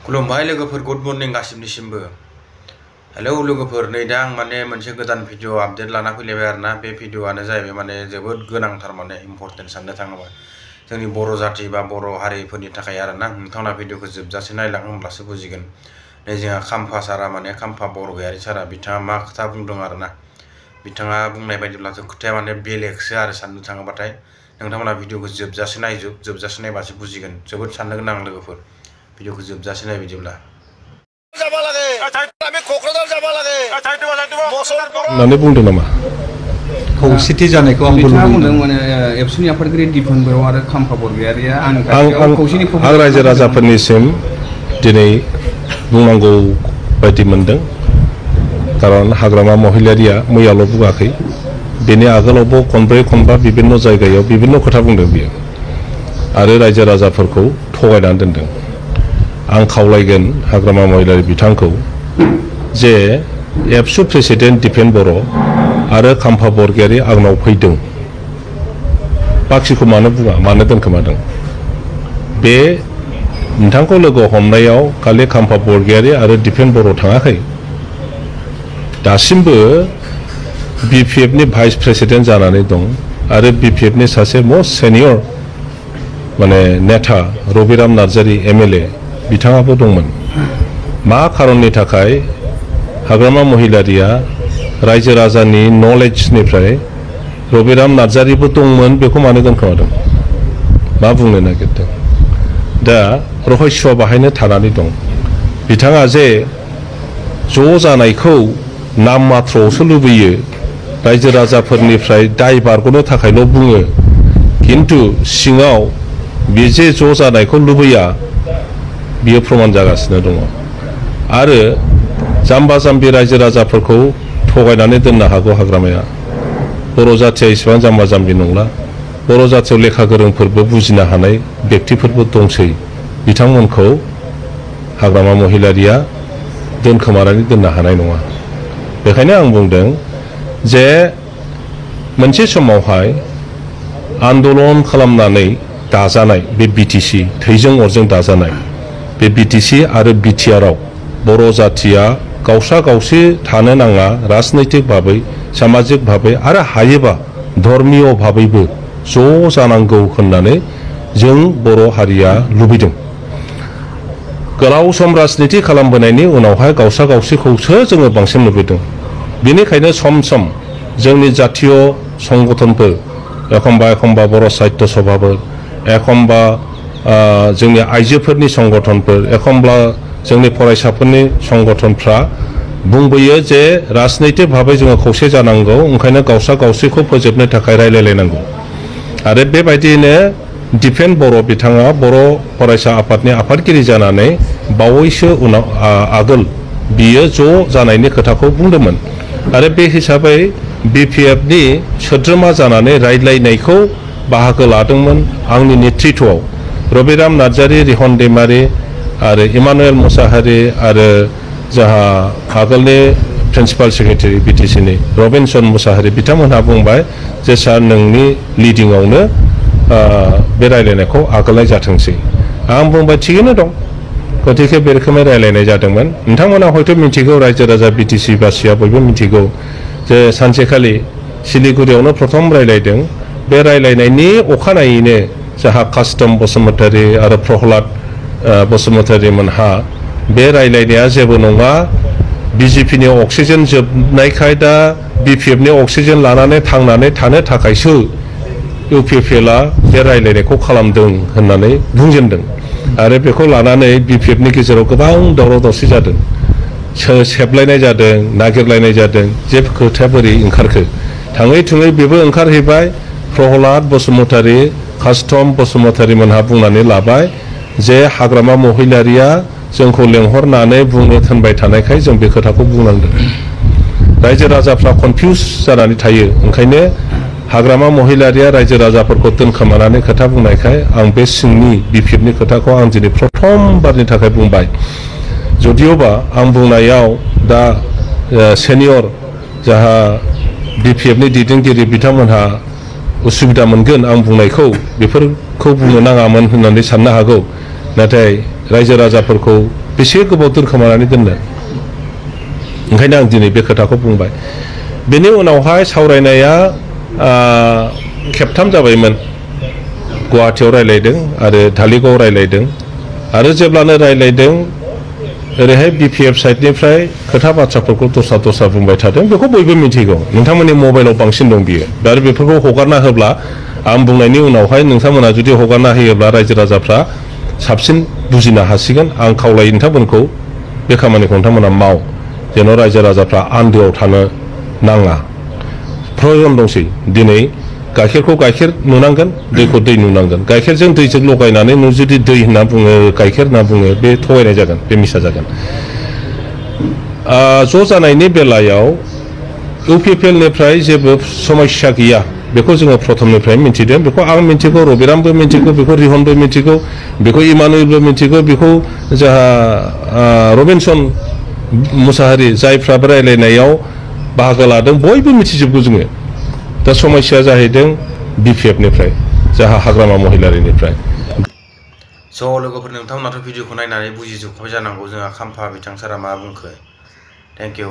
खुलुमबाय लोगोफोर good morning गासिबनिसिमबो hello लोगोफोर नै दा आं माने मोनसे गोदान भिडिअ आपडेट लाना फैलायबाय आरोना बे भिडिअआनो जाहैबाय माने जोबोद गोनांथार माने इम्पर्टेन्ट साननो थाङोबा जोंनि बर' जाति बा बर' हारिफोरनि थाखाय आरोना नोंथांमोना भिडिअखौ जोबजासे नायलां होमब्लासो बुजिगोन नै जोंहा खाम्फा सारा माने खाम्फा बरगयारि सारा बिथाङा मा खोथा बुंदों आरोना बिथाङा बुंनाय बायदिब्लाथ' खोथाया माने बेलेगसो आरो साननो थाङोबाथाय नोंथांमोना भिडिअखौ जोबजासे नायजोब जोबजासे नायबासो बुजिगोन जोबोद साननो गोनां लोगोफोर भिडिअखौ जोबजासे नाय बिदिब्ला होननानै बुंदों नामा खौसेथि जानायखौ आं बुंदों माने एबसुनि आफादगिरि दिपन बर' आरो खाम्फा बरगयारिया आं रायजो राजाफोरनिसिम दिनै बुंनांगौ बायदि मोनदों कारन हाग्रामा महिलारिया मैयाल' बुङाखै बेनि आगोलावबो खनब्रै खनबा बिभिन्न जायगायाव बिभिन्न खोथा बुंदों बियो आरो रायजो राजाफोरखौ थगायनानै दोनदों आं खावलायगोन हाग्रामा महिलारि बिथांखौ जे एबसु प्रेसिडेन्ट दिपेन बर' आरो खाम्फा बरगयारि आंनाव फैदों बाखिखौ मानो बुङा मानो दोनखोमादों बे नोंथांखौ लोगो हमनायाव खालि खाम्फा बरगयारि आरो दिपेन बर' थाङाखै दासिमबो बिपिएफनि भाइस प्रेसिडेन्ट जानानै दं आरो बिपिएफनि सासे मस्ट सेनियर माने नेता रबिराम नार्जारि एमएलए बिथाङाबो दंमोन मा खारननि थाखाय हाग्रामा महिलारिया रायजो राजानि नलेजनिफ्राय रबिराम नार्जारिबो दंमोन बेखौ मानो दोनखोमादों मा बुंनो नागिरदों दा रहस्यआ बाहायनो थानानै दं बिथाङा जे ज' जानायखौ नाम मात्रआवसो लुबैयो रायजो राजाफोरनिफ्राय दाय बारग'नो थाखायल' बुङो किन्तु सिङाव बे जे ज' जानायखौ लुबैया बियो प्रमान जागासिनो दङ आरो जाम्बा जाम्बि रायजो राजाफोरखौ थगायनानै दोननो हागौ हाग्रामाया बर' जाथिया इसेबां जाम्बा जाम्बि नंला बर' जाथियाव लेखा गोरोंफोरबो बुजिनो हानाय व्यक्तिफोरबो दंसै बिथांमोनखौ हाग्रामा महिलारिया दोनखोमानानै दोननो हानाय नङा बेखायनो आं बुंदों जे मोनसे समावहाय आन्दलन खालामनानै दाजानाय बे बिटिसि थैजों अरजों दाजानाय बे बिटिसि आरो बिटिआरआव बर' जातिया गावसा गावसि थानो नाङा राजनैतिक भाबै सामाजिक भाबै आरो हायोबा धर्मीय भाबैबो ज' जानांगौ होननानै जों बर' हारिया लुबैदों गोलाव सम राजनीति खालामबोनायनि उनावहाय गावसा गावसिखौसो जोङो बांसिन लुबैदों बेनिखायनो सम सम जोंनि जातीय संगठनफोर एखम्बा बर' साहित्य सभाफोर एखम्बा जोंनि आइजोफोरनि संगठनफोर एखम्बा जोंनि फरायसाफोरनि संगठनफ्रा बुंबोयो जे राजनैतिक भाबै जोङो खौसे जानांगौ ओंखायनो गावसा गावसिखौ फोजोबनो थाखाय रायलायलायनांगौ आरो बेबायदियैनो दिपेन बर' बिथाङा बर' फरायसा आफादनि आफादगिरि जानानै बावैसो उनाव आगोल बियो ज' जानायनि खोथाखौ बुंदोंमोन आरो बे हिसाबै बिपिएफनि सोद्रोमा जानानै रायज्लायनायखौ बाहागो लादोंमोन आंनि नेतृत्वआव रबिराम नार्जारि रिहन दैमारि आरो इमानुएल मुसाहारि आरो जोंहा आगोलनि प्रिन्सिपाल सेक्रेटारि बिटिसिनि रबिनसन मुसाहारि बिथांमोनहा बुंबाय जे सार नोंनि लिडिंआवनो बे रायलायनायखौ आगोलनाय जाथोंसै आं बुंबाय थिगैनो दं गतिके बे रोखोमै रायलायनाय जादोंमोन नोंथांमोना हयथ' मिथिगौ रायजो राजा बिटिसि बासिया बयबो मिथिगौ जे सानसेखालि सिलिगुरियावनो प्रथम रायलायदों बे रायलायनायनि अखानायैनो जोंहा कास्टम बसुमतारी आरो प्रहलाद बसुमतारी मोनहा बे रायलायनाया जेबो नङा बिजेपिनि अक्सिजेन जोबनायखाय दा बिपिएफनि अक्सिजेन लानानै थांनानै थानो थाखायसो इउपिपिएलआ बे रायलायनायखौ खालामदों होननानै बुंजेनदों आरो बेखौ लानानै बिपिएफनि गेजेराव गोबां दावराव दावसि जादों सेबलायनाय जादों नागिरलायनाय जादों जे खोथाया बोरै ओंखारखो थाङै थुङै बेबो ओंखारहैबाय प्रहलाद बसुमतारी कास्टम बसुमतारी मोनहा बुंनानै लाबाय जे हाग्रामा महिलारिया जोंखौ लेंहरनानै बुंनो थिनबाय थानायखाय जों बे खोथाखौ बुंनांदों रायजो राजाफ्रा कनफिउज जानानै थायो ओंखायनो हाग्रामा महिलारिया रायजो राजाफोरखौ दोनखोमानानै खोथा बुंनायखाय आं बे सिंनि बिपिएफनि खोथाखौ आं दिनै प्रथम बारनि थाखाय बुंबाय जदियोबा आं बुंनायाव दा सेनियर जाहा बिपिएफनि दैदेनगिरि बिथांमोनहा उसुबिदा मोनगोन आं बुंनायखौ बेफोरखौ बुंनो नाङामोन होननानै साननो हागौ नाथाय रायजो राजाफोरखौ बेसे गोबाव दोनखोमानानै दोननो ओंखायनो आं दिनै बे खोथाखौ बुंबाय बेनि उनावहाय सावरायनाया खेबथाम जाबायमोन गुवाहाटीयाव रायलायदों आरो धालिगाव रायलायदों आरो जेब्लानो रायलायदों ओरैहाय BPF साइडनिफ्राय खोथा बाथ्राफोरखौ दस्रा बुंबाय थादों बेखौ बयबो मिथिगौ नोंथांमोननि मबाइलाव बांसिन दं बियो आरो बेफोरखौ हगारना होब्ला आं बुंनायनि उनावहाय नोंथांमोना जुदि हगारना होयोब्ला रायजो राजाफ्रा साबसिन बुजिनो हासिगोन आं खावलायो नोंथांमोनखौ बे खामानिखौ नोंथांमोना माव जेन' रायजो राजाफ्रा आन्दोआव थानो नाङा प्रयजन दंसै दिनै गाइखेरखौ गाइखेर नुनांगोन दैखौ दै नुनांगोन गाइखेरजों दैजों लगायनानै नों जुदि दै होनना बुङो गाइखेर होनना बुङो बे थगायनाय जागोन बे मिसा जागोन ज' जानायनि बेलायाव UPPL निफ्राय जेबो समस्या गैया बेखौ जोङो प्रथमनिफ्राय मिथिदों बेखौ आं मिथिगौ रबिरामबो मिथिगौ बेखौ रिहनबो मिथिगौ बेखौ इमानुएलबो मिथिगौ बेखौ जोंहा रबिनसन मुसाहारि जायफ्राबो रायलायनायाव बाहागो लादों बयबो मिथिजोबगौ जोङो दा समस्या जाहैदों BPF निफ्राय जाहा हाग्रामा महिलारिनिफ्राय स' लोगोफोर नोंथांमोनाथ' भिडिअखौ नायनानै बुजिजोबखाबाय जानांगौ जोंहा खाम्फा बिथां सारा मा बुंखो थेंक इउ